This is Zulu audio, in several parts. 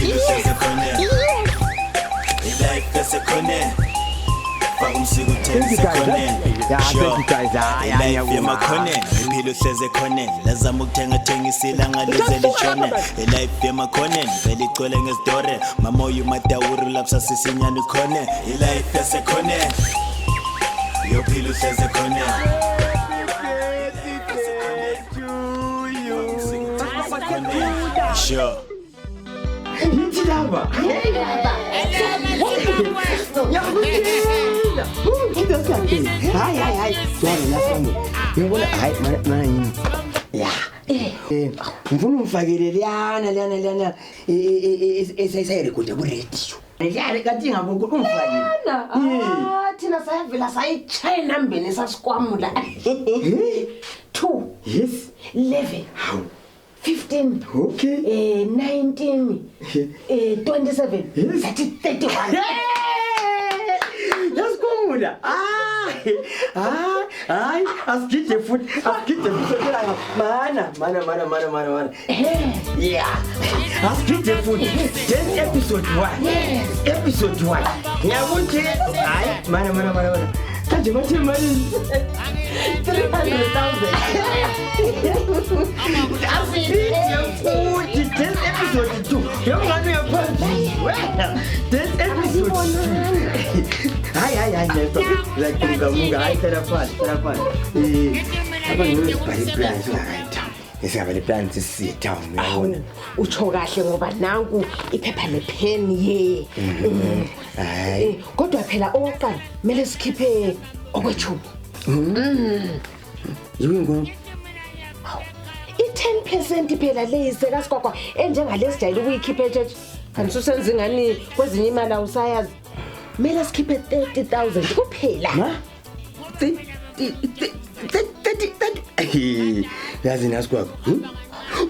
Yophila uhlezi ekhoneni. I-life yasekhoneni. Faka umsiko Thank you uthengise guys. ekhoneni. Yeah, Sure. thank you guys. Ah, yeah, I-life ngiyabonga. yemakhoneni iphila uhlezi ekhoneni lazama ukuthenga thengisa ilanga lize litshone. I-life yemakhoneni vele igcwele ngezidore mamoya umadawuri lapha sisinyana ikhone. I-life yasekhoneni yophila uhlezi ekhoneni. Sure. Yithi laba. Ngiyakutshela. Into siyakhe. Hayi hayi hayi. Jwale la sami. Ngibona hayi mana mana yini. Ya. Ngifuna ungifakele liyana liyana liyana esayirekhode ku radio. Liyana kanti ngabe ungifakele. Ah, thina sayavela sayitshaya enambeni sasikwamula. 2 Yes. 11 Hawu. 15 Okay. 19 27 Yes. sathi 31. Yasikhumula. Hayi. Hayi, hayi, asigide futhi, asigide futhi. Mana, mana, mana, mana, mana, mana. Yeah. Asigide futhi. Then episode 1. Yes. Episode 1. Ngiyakuthi hayi, mana, mana, mana, mana. Kanje bathe mali 300,000. Asigide futhi. Then episode 2. Yongani uyaphambili. Wena. Then episode 2. Hayi hayi hayi neto. Like munga hayi hlala phansi, hlala phansi. Apha ngeke sibhale plan singakayi town. Esingabale plan sisiye town uyabona. Utsho kahle ngoba nanku iphepha nepheni ye. Hayi. Kodwa phela okokuqala kumele sikhiphe okwethubu. Yini ngoba I-10% phela le sekasikwakwa enjengalesi jayele ukuyikhipha etshetshi. Kanti usenza ingani kwezinye imali awusayazi. Kumele sikhiphe 30,000 kuphela. Ma? 30. Yazi nasikwakho.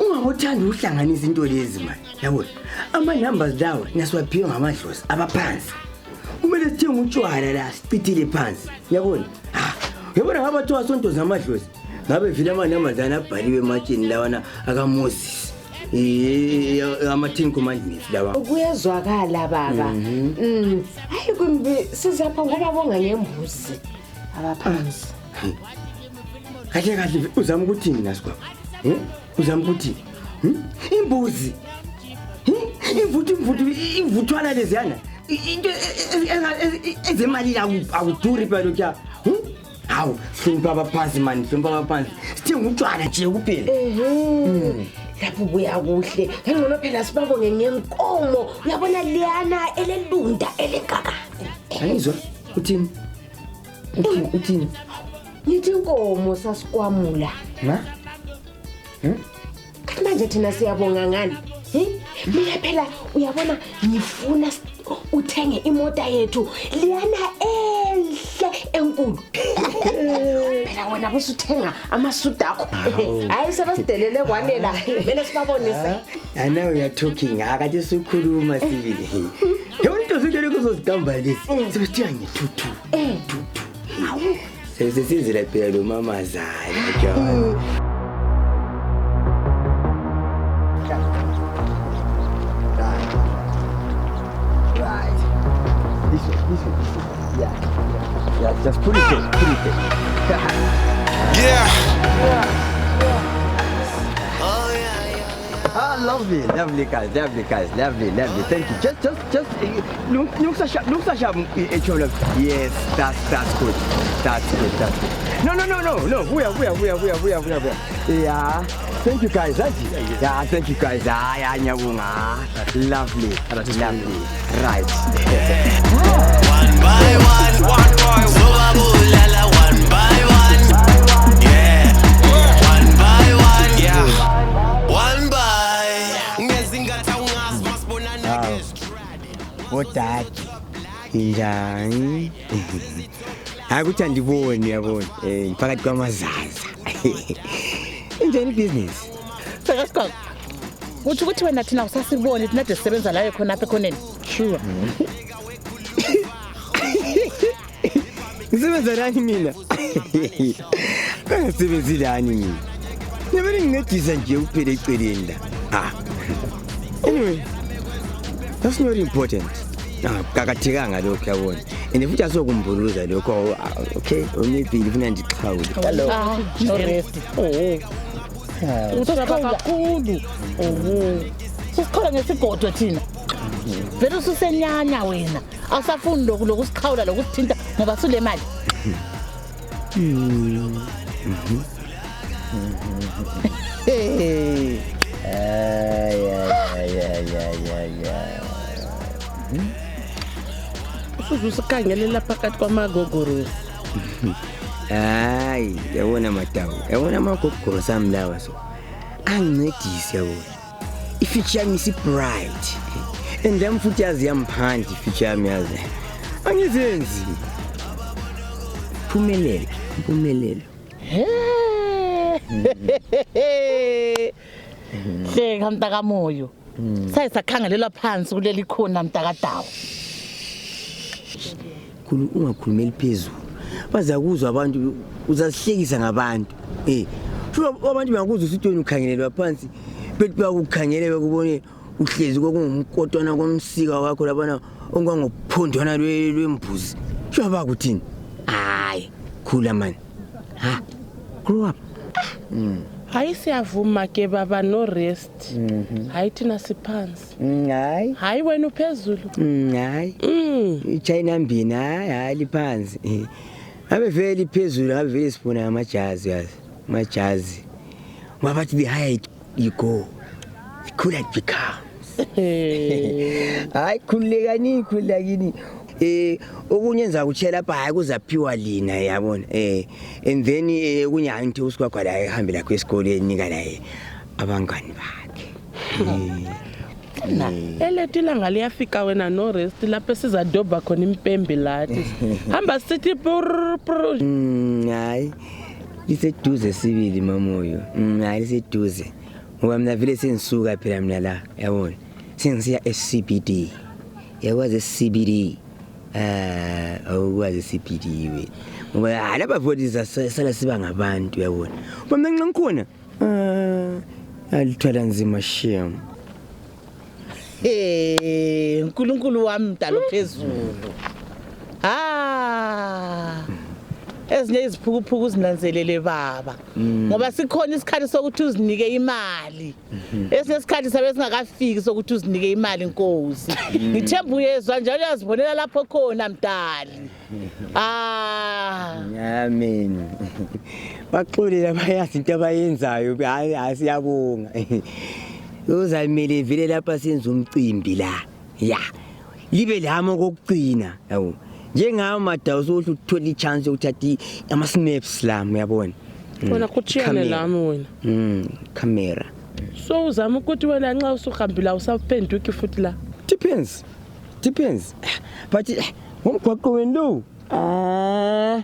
Ungabothanda ukuhlanganisa into lezi manje. Yabona? Ama numbers lawa nasiwaphiwe ngamadlozi abaphansi. Kumele sithenge utshwala la sichithile phansi. Yabona? Ah, yabona ngaba thiwa sonto zamadlozi. Ngabe vile ama numbers lana abhaliwe ematsheni lawana akaMoses. Ama 10 commandments lawa. Kuyezwakala baba. Hayi kumbi sizapha ngoba bonga ngembuzi abaphansi. Kahle kahle uzama ukuthini nasikwakho? Uzama ukuthini? Imbuzi. Imvuthu imvuthu imvuthwana leziyana. Into ezemali la akuduri phela lokhuya. Hawu, hlonipha abaphansi mani, hlonipha abaphansi. Sithenga utshwala nje kuphela. Ehe. Lapho buya kuhle. Ngcono phela sibabonge ngenkomo. Uyabona liyana elelunda elengaka. Angizwa uthini? Uthini uthini? Ngithi inkomo sasikwamula. Ma? Kanti manje thina siyabonga ngani? Mina phela uyabona ngifuna uthenge imota yethu liyana enhle enkulu. Phela wena busuthenga amasudu akho. Hayi sebasidelele kwanela. Kumele sibabonise. I know you're talking. Akade sikhuluma sibili. Yona into zonke lokho uzozigamba lezi. Sebesithiya nge-2 2. 2 2. Sesizila phela lo mamazala John. Right. This way, this way, this way. Yeah. Yeah, just put it there, put it there. Yeah. Ah, lovely, lovely guys, lovely guys, lovely, lovely. Thank you. Just, look, look so sharp, look so sharp. Yes, that's good. That's good, that's good. No, no, no, no, no. We are, we are, we are, we are, we are, we are, we are. Yeah. Thank you guys. Yeah, thank you guys. Ah, yeah, ngiyabonga. Lovely, lovely. Right. One by one, one by one. One by one. Yeah. One by one. Yeah. One by. Ngezingathi awungazi masibonana Odade. Njani? Hayi ukuthi andiboni yabona. Phakathi kwamazaza. Injani ibhizinisi? Sekasikwakwa. Uthi ukuthi wena thina usasiboni thina de sisebenza layo khona apha ekhoneni. Sure. Ngisebenza lani mina? Kangisebenzi lani mina? Ngibele ngincedisa nje kuphela eceleni la. Ah. Anyway, That's not important. Akuqakathekanga lokho, yabona, and futhi asokumbuluza lokho. Okay, maybe ngifuna ndixhawule. Ah, no rest. Oh, Usaba kakhulu. Oh, susikhola ngesigodo thina. Vele ususenyanya wena, awusafuni lokhu lokusiqhawula, lokusithinta, ngoba sule mali. Hey. Ay, ay, ay, ay, ay, ay. Usuze usikhangelela phakathi kwamagogorosi. Hayi, yabona madawu, yabona amagogorosi ami lawa, so angincedisi, yabona. I-future yami isi-bright and then futhi yazi yamphandle i-future yami, yazi angizenzi phumelela, impumelelo. Hleka mntakamoyo, saye sakhangelelwa phansi kuleli khona, mntakadawo. Khulu, ungakhulumeli phezulu, bazakuzwa abantu, uzazihlekisa ngabantu. Sho abantu bangakuzwa usithi wena ukhangelelwa phansi, bethi bakukhangele bekubone uhlezi kokungumkotwana komsika wakho labana ongangophondwana lwembuzi. Sho abakuthini? Hayi, khula mani, ha, grow up. Hayi, siyavuma ke baba, no rest. Hayi, thina siphansi. Hayi. Hayi, wena uphezulu. Hayi. Ichina mbini, hayi, hayi, liphansi. Ngabe vele liphezulu, ngabe vele sibona amajazi, yazi amajazi, ngoba bathi the higher you go, the cooler it becomes. Hayi, khululekani, khululekini. Okunye enza kutshela lapha, hayi, kuzaphiwa lina, yabona. And then okunye, hayi, ngithi usikwakwa la ehambe lakho esikoleni, nika laye abangani bakhe. Elethu ilanga liyafika wena no rest, lapho esizadobha khona impembe lathi hamba sithi purr purr. Hayi, liseduze sibili mamoyo. Hayi, liseduze ngoba mina vele sengisuka phela mina la, yabona, sengisiya e-CBD. Yakwazi e-CBD? Awukwazi e-CBD wena, ngoba hayi, lapha futhi sala siba ngabantu, yabona, ngoba mina nxa ngikhona, ah, alithwala nzima shem. Hey, uNkulunkulu wami mdalo phezulu. Ah. Ezinye iziphukuphuku uzinanzelele baba. Ngoba sikhona isikhathi sokuthi uzinike imali. Esinye isikhathi sabe singakafiki sokuthi uzinike imali, inkosi. Ngithemba uyezwa njalo uyazibonela lapho khona mdali. Ah. Amen. Baxolele, bayazi into abayenzayo. Hayi, hayi, siyabonga. Uzamele vele lapha senza umcimbi la. Ya. Libe lami okugcina, yabo. Njengami madawu sokuthi uthola i-chance yokuthatha ama snaps la, uyabona. Wena kutshiyane Camera. lami wena. Camera. So uzama ukuthi wena nxa usuhambile awusaphenduki futhi la? Depends. Depends. But ngomgwaqo wenu lo. Ah.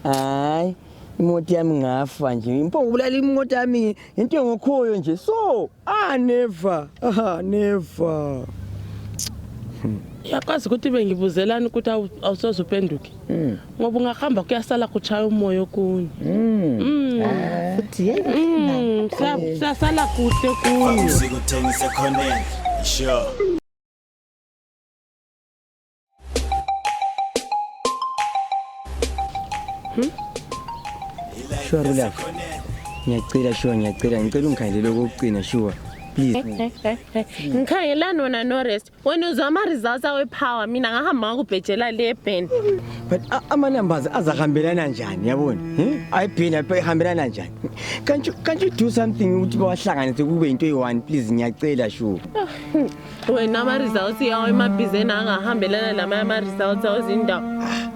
Hayi. Imoto yami ngafa nje. Impongo ubulala imoto yami into engokhoyo nje. So, ah, never. Ah, never. Uyakwazi ukuthi bengibuzelani ukuthi awusoze uphenduke, ngoba ungahamba kuyasala kutshaya umoya okunye. Futhi yena. Siyasala kuhle kunye. Sikuthengise khoneni, sure. Sure, Rulaf. Ngiyacela, sure, ngiyacela. Ngicela ungikhangelele okokugcina, sure. Please. Ngikhangelani wena no rest? Wena uzwa ama-results awe-power, mina ngahamba ngakubhejela le ben. But ama numbers azahambelana njani, yabona? Eh? Ayibhini ihambelana njani? Can't you do something ukuthi bawahlanganise kube into eyi-one, please? Ngiyacela, sure. Wena ama-results yawo emabhizeni angahambelana lamanye ama-results awezindawo.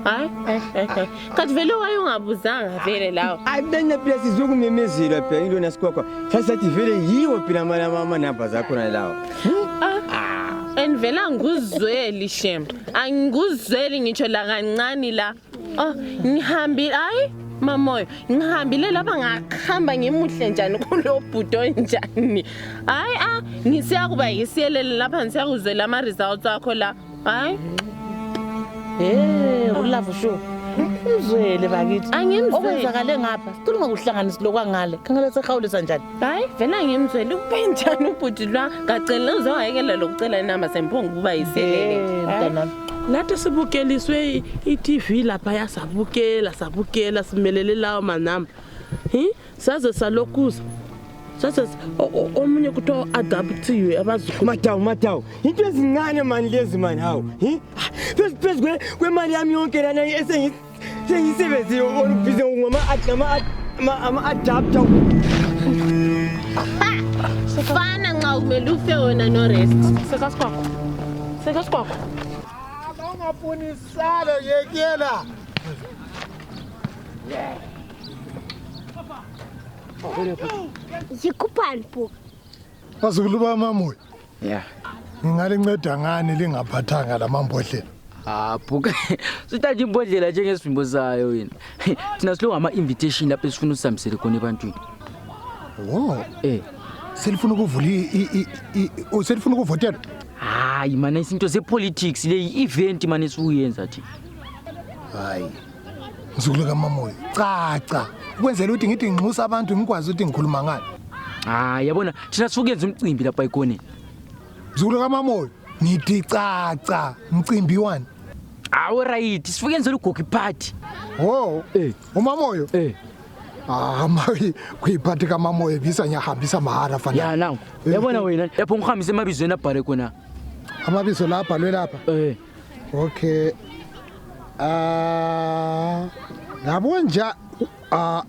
Hayi, hayi, hayi, hayi, kanti vele waye ungabuzanga vele lawo. Hayi, mina phela sizwe kumemezelwa phela ngilona sikwakwa. Sasathi vele yiwo phela ama numbers akhona lawo. And vele angikuzweli shem, angikuzweli ngitsho la kancane la. Oh, ngihambile, hayi mamoyo, ngihambile lapha ngahamba ngimuhle njani kulo bhudo njani. Hayi, ah, ngisiyakuba yisiyelele lapha, ngisiyakuzwela ama-results akho la, hayi. Eh, ulove sure. Umzwele bakithi. Angimzweli. Okwenzakale ngapha, sicela ungakuhlanganisi lokwangale. Khangela sehawulisa njani. Hayi, vele angimzweli. Ube njani ubhuti lwa? Ngacela uzowayekela lokucela inamba semphongo kuba yiselele. Eh, mntanami. Nathi sibukeliswe i-TV laphaya, sabukela sabukela simelele lawo manamba. Hi? Saze salokhuza. Saze omunye kuthiwa adaptiwe abazukulu. Madawu, madawu, into ezincane mani lezi mani, hawu. Hi? Phezu kwemali yami yonke lana esengiyisebenzile olubhizi ngama-adapter. Fana nxa kumele ufe wena no rest. Sekasikwakho. Sekasikwakho. Ungafuni sale yekela. Zikhuphani pho? Bazukulu bamamoya. Yeah. Ngingalinceda ngani lingaphathanga lamambodlela? Ah, buka. Sithatha imbodlela njengesivimbo sayo wena. Thina silonga ama-invitation lapho esifuna usihambisele khona ebantwini. Wo. Eh. Selifuna ukuvula selifuna ukuvotela? Hayi mana, isinto zepolitics le i-event mane esibuyenza thina. Hayi. Mzukulu kaMamoyo. Caca. Ukwenzela ukuthi ngithi nginxusa abantu ngikwazi ukuthi ngikhuluma ngani. Hayi yabona thina sifuna umcimbi lapha ekoneni. Mzukulu kaMamoyo, ngithi caca, umcimbi wani? Awu right, sifuna ukuyenzela ugogo party. Wo. Eh. UMamoyo? Eh. Ah, mayi kuyiphathi kaMamoyo bisa ngiyahambisa mahara fana. Ya nangu. Yabona wena lapho ngihambise emabizweni abhale khona. Amabizo la abhalwe lapha. Eh. Okay. Ah, labo nja ah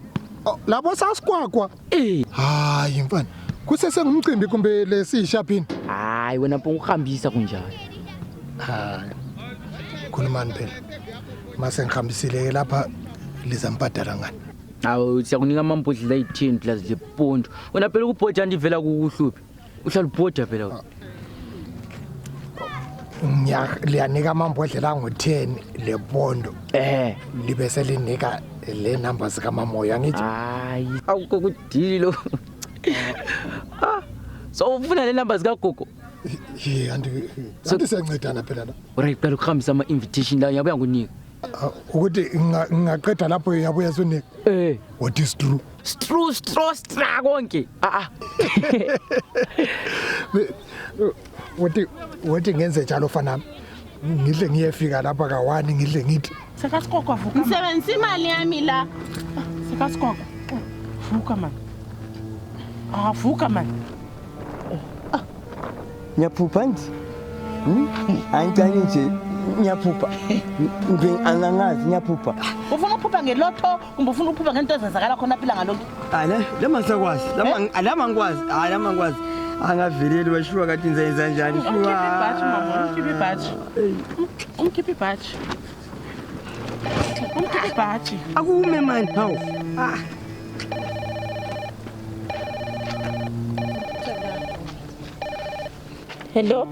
labo sasikwakwa. Eh. Hayi mfana. Kusesengumcimbi kumbe lesishaphini? Hayi wena mpo ukuhambisa kunjalo. Hayi. Khulumani phela. Mase ngihambisile ke lapha lizampatala ngani? Awu siyakunika amambodlela ayi-10 plus lepondo. Wena phela ukubhoda andivela kukuhluphi. Uhlala ubhoda phela wena. Liyanika amambodlela angu-10 lepondo. Eh. Libe selinika le number zikaMamoyo angithi? Hayi, awukho kudili lo. Ah, so ufuna le number zikagogo? Ye, anti siyancedana phela la. Alright, qala ukuhambisa ama-invitation la ngiyabuya ngunika. Ukuthi ngingaqeda lapho yabuya sunika. Eh. What is true? Stru stro stra konke. Ah ah. Wothi ngenze njalo fana. Ngidle ngiyefika lapha ka-1 ngidle ngithi Sekasikwakho vuka. Ngisebenzisa imali yami la. Sekasikwakho. Vuka man. Ah, vuka man. Ngiyaphupha nje. Angicani nje ngiyaphupha. Ngibe angangazi ngiyaphupha. Ufuna ukuphupha ngelotho kumbe ufuna ukuphupha ngento ezenzakala khona phila ngalokho? Hayi lama sakwazi. Lama ngikwazi. Hayi lama ngikwazi. Angaveleli washuwa kathi ngizenza njani Umkhiphe ibhatshi mama, umkhiphe ibhatshi. Umkhiphe ibhatshi. Umkhiphe ibhatshi. Akume man, hawu. Ah. Hello.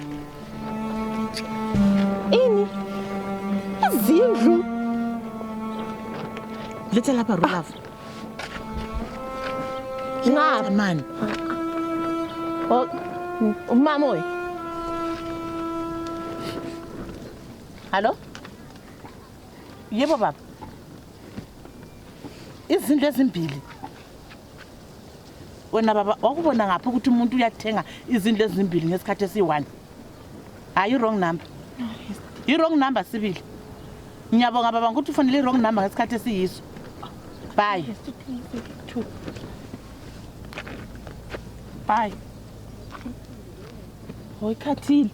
Ini? Izindlu. Letha lapha Rulavu. Ngapha man. Oh, uMamoyo. Hallo? Yebo baba. Izindlu ezimbili. Wena baba wakubona ngapha ukuthi umuntu uyathenga izindlu ezimbili ngesikhathi esiyi-1. Hayi wrong number. I-wrong number sibili. Ngiyabonga baba ngokuthi ufonele i-wrong number ngesikhathi esiyiso. Bye. Bye. Hoy khathile.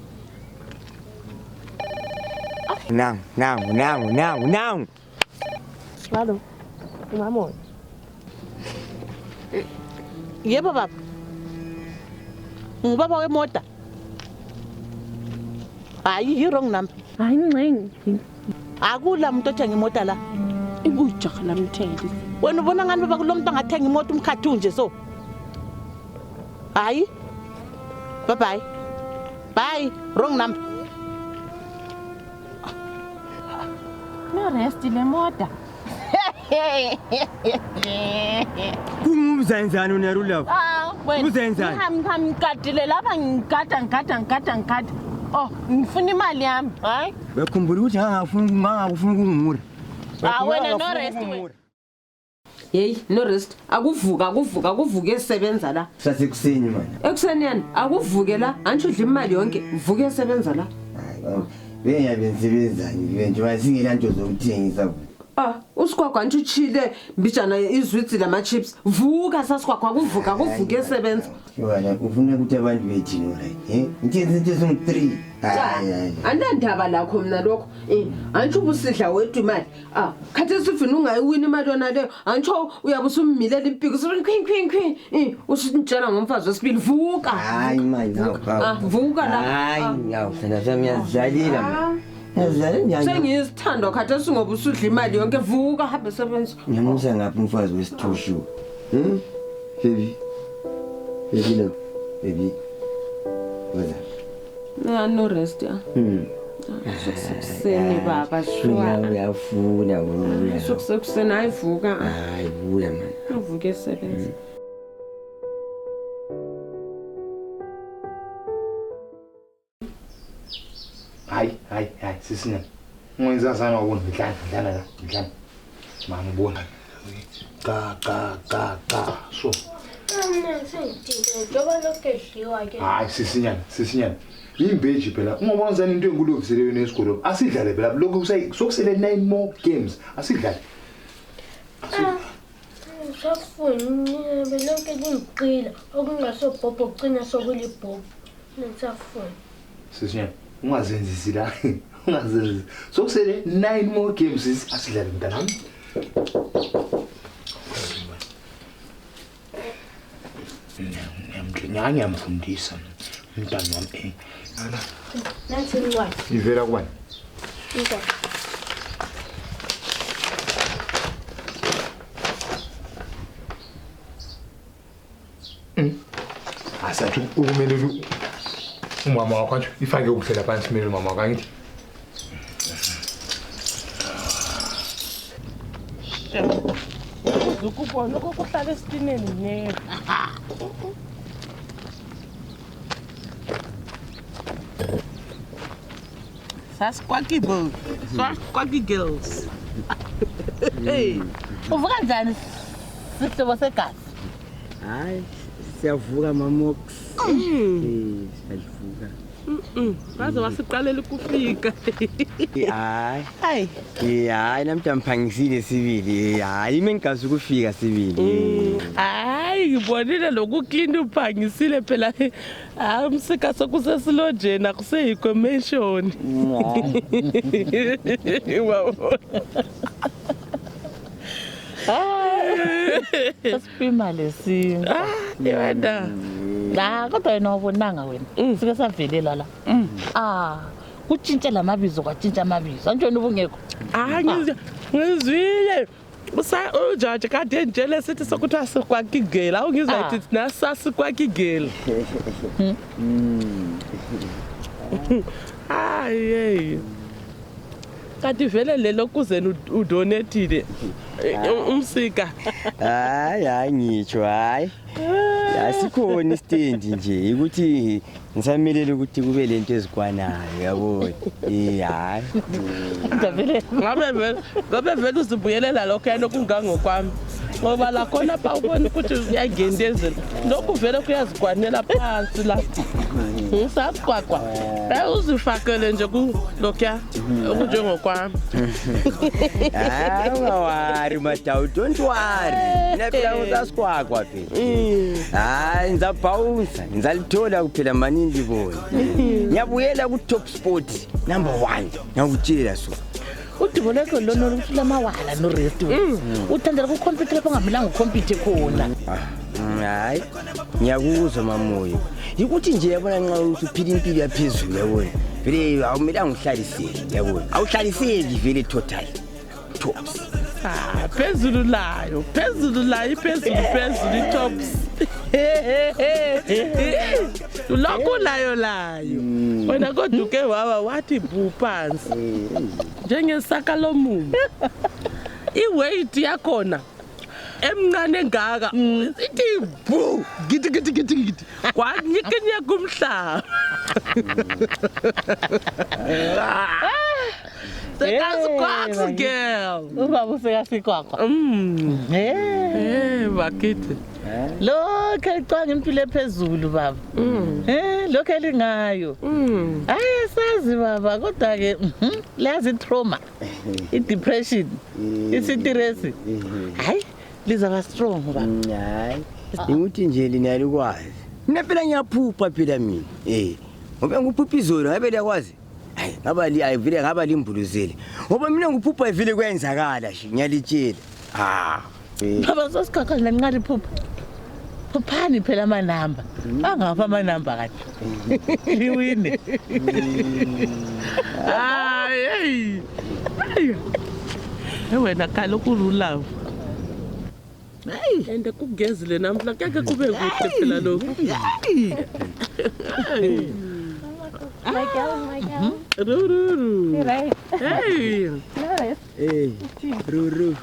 Nangu, nangu, nangu, nangu, nangu. Hallo. UMamoyo. Yebo baba. Ngubaba wemota. Hayi i-wrong number. Hayi ngxengi. Akula muntu othenga imota la. Ibujaha lamthengisi. Wena ubona ngani baba kulo muntu angathenga imota umkhathi unje so? Hayi. Bye bye. Bye. Wrong number. No rest le mota. Kungumzenzani unerulavo? Ah, wena. Uzenzani? Ngihamba ngigadile lapha ngigada. Oh, ngifuna imali yami. Hayi. Bekhumbula ukuthi ngangafuni ukungura. Ah, wena no rest wena. Yeyi, no rest. Akuvuka, akuvuka, akuvuke esebenza la. Sasekuseni mana. Ekuseni yani, akuvuke la. Antsho udla imali yonke, vuke esebenza la. Bengiyabe ngisebenzani nje njengoba singelanto zokuthengisa. Ah, usikwakwa antsho utshile mbijana izwitsi lama-chips. Vuka sasikwakwa, akuvuka, akuvuke esebenza. Wena ufuna ukuthi abantu bethini right? Eh? Ngithengisa into ezingu-3. Hayi hayi. Andinandaba lakho mna lokho. Antsho ubusidla wedwa imali. Ah, khathesi ufuna ungayiwini imali yona leyo. Antsho uyabe usummilela impiko usuthi khwi khwi khwi. Usutshela ngomfazi wesibili. Vuka. Hayi mani hawu Ah, vuka la. Hayi hawu sana sami ngiyazidlalela mina. Ngiyazidlalela njani? Sengiyisithandwa khathesi ngoba usudla imali yonke. Vuka hambe sebenza. Ngiyamusa ngaphi umfazi wesithushu? Baby. Baby lo. Baby. Woza. Ah, no rest ya. Sokusekuseni baba shwa. Uyafuna uya. Sokusekuseni hayi vuka. Hayi buya man. Uvuke esebenza. Hayi hayi hayi sisinyana. Ungenza sana ubona ngidlala ngidlala la ngidlala. Mama ubona. Ga ga ga ga so. Mina sengidinwe njengoba lokhu edliwa ke. Hayi sisinyana sisinyana. Imbeji phela ungabona zani into enkulu ovisele yesikolo. Asidlale phela lokhu sokusele 9 more games. Asidlale. Ngisafuni belonke lingiqila okungasobhobho kugcina sokulibhobho. Ngisafuni. Sisinyana ungazenzisi la. Ungazenzisi. Sokusele 9 more games asidlale mntanami. Ngiyamfundisa umntana wami. Nansi incwadi. Ivela kubani? Incwadi. Asathi ukumele umama wakho nje ifake kuhle lapha phansi kumele umama wakho angithi. Ukubona ukuhlala esitineni ngeke. Sasikwaki boy. Sasikwaki girls. Hey, uvuka njani sihlobo segazi? Hayi, siyavuka mamox. Siyavuka. Baze wasiqalela ukufika. Hayi. Hayi. Hayi namhla mphangisile sibili. Hayi mengazi ukufika sibili. Hayi ngibonile lokuklina uphangisile phela. Hayi umsika sokusesilojeni akuseyikho mention. Sasipima lesi. Ah, yena. La kodwa wena wabonanga wena. Sike savelela la. Ah, kutshintsha lamabizo kwatshintsha amabizo. Antsho wena ubungekho. Ah, ngizwile. Ujaji kade njele sithi sokuthiwa sikwakigela. Awungizwa ithi thina sasikwakigela. Hayi hey. Kanti vele lelo kuzeni udonethile umsika. Hayi hayi ngitsho hayi. Asikhona istendi nje ukuthi ngisamelele ukuthi kube lento ezikwanayo yabona. Hayi. Ngabe vele uzibuyelela lokho yana okungangokwami. Ngoba la khona pha ubona ukuthi uyagendezela. Lokhu vele kuyazikwanela phansi la. Ngisasikwakwa. Uzifakele nje kulokhuya okunjengokwami. Hayi ungawari madawu, don't worry. Mina phela ngisasikwakwa phela. Hayi ngizabhawunsa, ngizalithola kuphela mani ngibone. Ngiyabuyela ku top sport number 1. Ngiyakutshela so. Udubo lwakho lona olulamawala no rest. Uthandela ku computer lapho ongamelanga ucompute khona. Hayi ngiyakuzwa mamoyo. Yikuthi nje yabona nxa usuphila impilo yaphezulu yabona. Vele awumelanga uhlaliseke yabona. Awuhlaliseki vele total. Tops. Ah, phezulu layo, phezulu layo, phezulu phezulu tops. Lokho layo layo. Wena kodwa uke wawa wathi bhu phansi. Njengesaka lomumo. I-weight yakhona emncane engaka ithi bu gidi gidi gidi gidi kwanyikinyeka umhlaba. Sekasikwakwa girl. Ubaba usekasikwakwa. Eh bakithi. Lokho elicwanga impilo ephezulu baba. Lokho elingayo. Hayi sazi baba kodwa ke lazi trauma. I-depression, i-stress. Hayi lizaba strong baba. Hayi. Inguthi nje lina likwazi. Mina phela ngiyaphupha phela mina. Ngoba ngiphupha izolo ngabe liyakwazi. Hayi ngaba li ayivile ngaba limbuluzele. Ngoba mina ngiphupha ivile kwenzakala nje ngiyalitshela. Ah. Baba sosikhakha lanqala iphupha. Phuphani phela amanamba. Angapha amanamba kade. Liwine. Hayi hey. Hey wena kaloku rulavu. Hayi ende kugezile namhla keke kube kuhle phela lokhu. My girl, my girl. Ruru. Right. Hey. Hey. Ruru.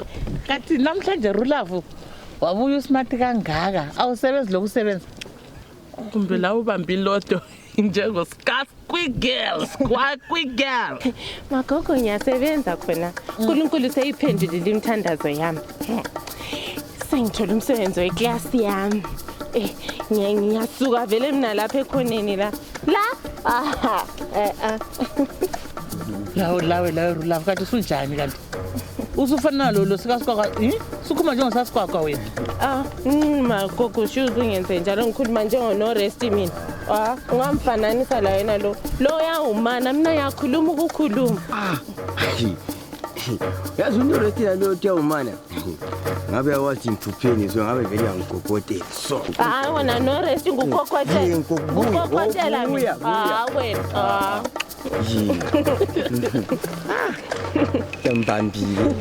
Kathi namhlanje rulavu wabuya usmart kangaka awusebenzi lokusebenza. Kumbe la ubamba iloto njengo squeaky girl, squeaky girl. Magogo ngiyasebenza khona. uNkulunkulu seyiphendulile imithandazo yami. Sengithola umsebenzi weclass yami. Ngiyasuka vele mina lapha ekhoneni la. La. Aha. Lawe lawe lawe rulavu kanti usunjani kanti? Usufana nalo lo sikasikwakwa, Sukhuma njengosasikwakwa wena. Ah, magogo shuzu ngenze njalo ngikhuluma njengo no rest mina. Ah, ungamfananisa la yena lo. Lo yawumana mina yakhuluma ukukhuluma. Ah. Yazi unorest la lo yawumana. Ngabe yawathi ngiphupheni so ngabe vele yangigogotela. So. Ah, wena no rest ngukhokhotela. Ngukhokhotela mina. Ah, wena. Ah. Ngambambile.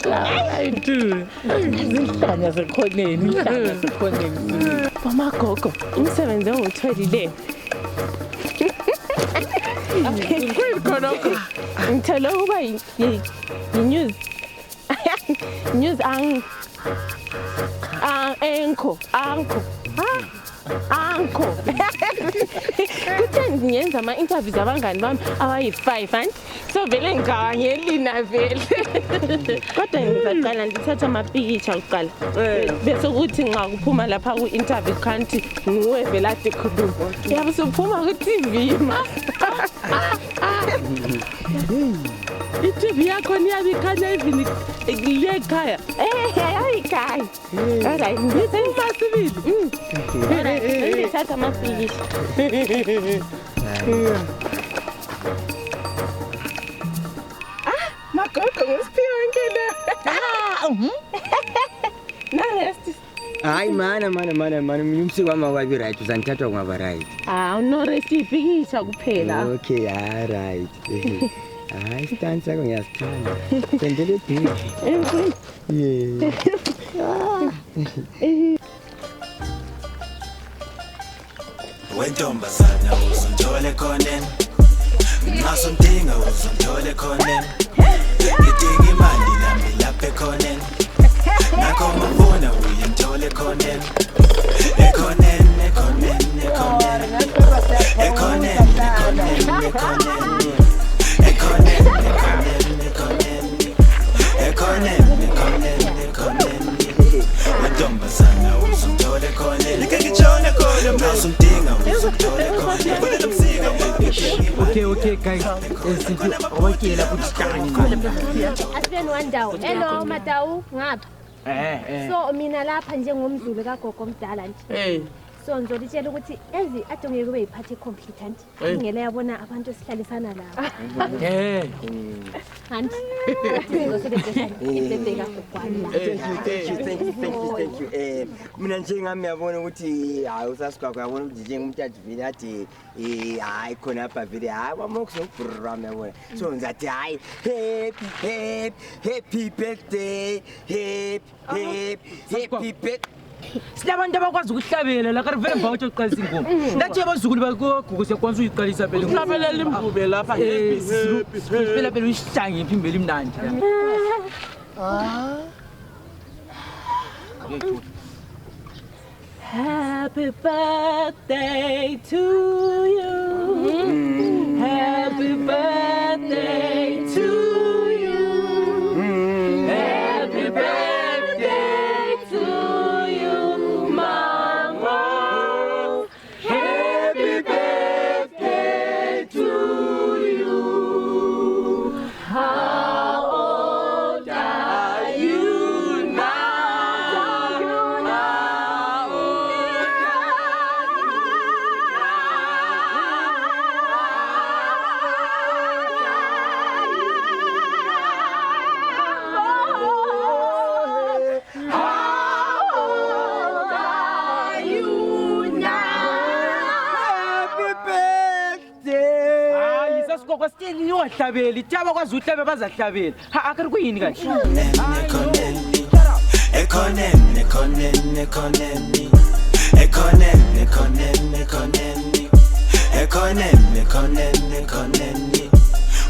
I do. Izinhlanya zekhoneni, inhlanya zekhoneni. Mama gogo, umsebenzi engiwutholile. Kuyini khonokho? Ngithole ukuba yi-news. News ang anchor, anchor. Anchor. Kuthe ngiyenza ama-interviews abangani bami abayi-5 anti. So vele ngigawangelina vele. Kodwa ngizaqala ngithatha amapikitsha kuqala. Bese kuthi nxa kuphuma lapha ku-interview kanti nguwe vele ade khuluma. Yabe usuphuma ku-TV ma. I-TV yakho niyabe ikhanya even le ekhaya. Ayikhaya. Alright, ngiphuma sibili. Alright, ngithatha amapikitsha. Magogo ngusiphiwe ngene. Na rest. Hayi mana mina umsiko wami awukabi right uzangithathwa kungaba right. Ah, no rest ipikitsha kuphela. Okay, all right. Hayi stand sakho ngiyasithanda. Sendele big. Yeah. Wentombazana uzongithole khoneni. Ngasontinga uzongithole khoneni. Ngidinga imali nami lapha ekhoneni. Nakho mafuna uyengithole khoneni. Ekhoneni, ekhoneni, ekhoneni. Ekhoneni, ekhoneni, ekhoneni. Ekhoneni, ekhoneni, ekhoneni. Ekhoneni, ekhoneni, ekhoneni. Wentombazana uzongithole khoneni. Ngike ngitshone khona ngasontinga uzongithole khoneni. Okay, okay, guys. Okay, la Asibeni one dawo. Hello Madawu, ngapha. So mina lapha njengomzulu kagogo omdala nje. So ngizolitshela ukuthi ezi ade ngeke kube yiphathi computer nje. Ngingele yabona abantu esihlalisana labo. Anti. Ngizosebenzisa ibhebhe kagogwana. Thank you. Mina njengami yabona ukuthi hayi usasikwakho yabona ukuthi njengomuntu athi vele athi hayi khona apha vele hayi wamokuzobhurram yabona. So ngizathi hayi happy happy happy birthday happy happy happy birthday. Silabantu abakwazi ukuhlabela la kanti vele mva uqalisa ingoma. Nathi abazukulu bakogogo siyakwazi uyiqalisa phela. Uhlabelela imbube lapha happy happy. Phela phela uyihlange impimbo elimnandi. Happy birthday to you. Happy birthday. Sigogo sitsheli ungahlabeli. Thi abakwazi ukuhlabela bazahlabela. Ha akari kuyini kahle? Ekhoneni, ekhoneni, ekhoneni. Ekhoneni, ekhoneni, ekhoneni. Ekhoneni, ekhoneni, ekhoneni.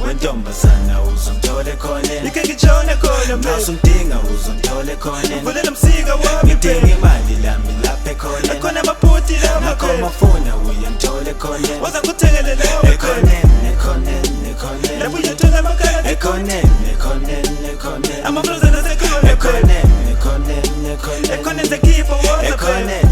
Wentombazana uzongithola ekhoneni. Ike ngitshone khona Nxa usumdinga uzongithola ekhoneni. Vulela msika wami Ngidinga imali lami lapha ekhoneni. Akhona amabhuti lapha Nakho mafuna uyangithola ekhoneni. Waza kuthengele lawe Ekhoneni, ekhoneni, ekhoneni. Lapho uyothola amakhala Ekhoneni, ekhoneni, ekhoneni. Amafrozen asekhona Ekhoneni, ekhoneni, ekhoneni. Ekhoneni sekhipha woza Ekhoneni,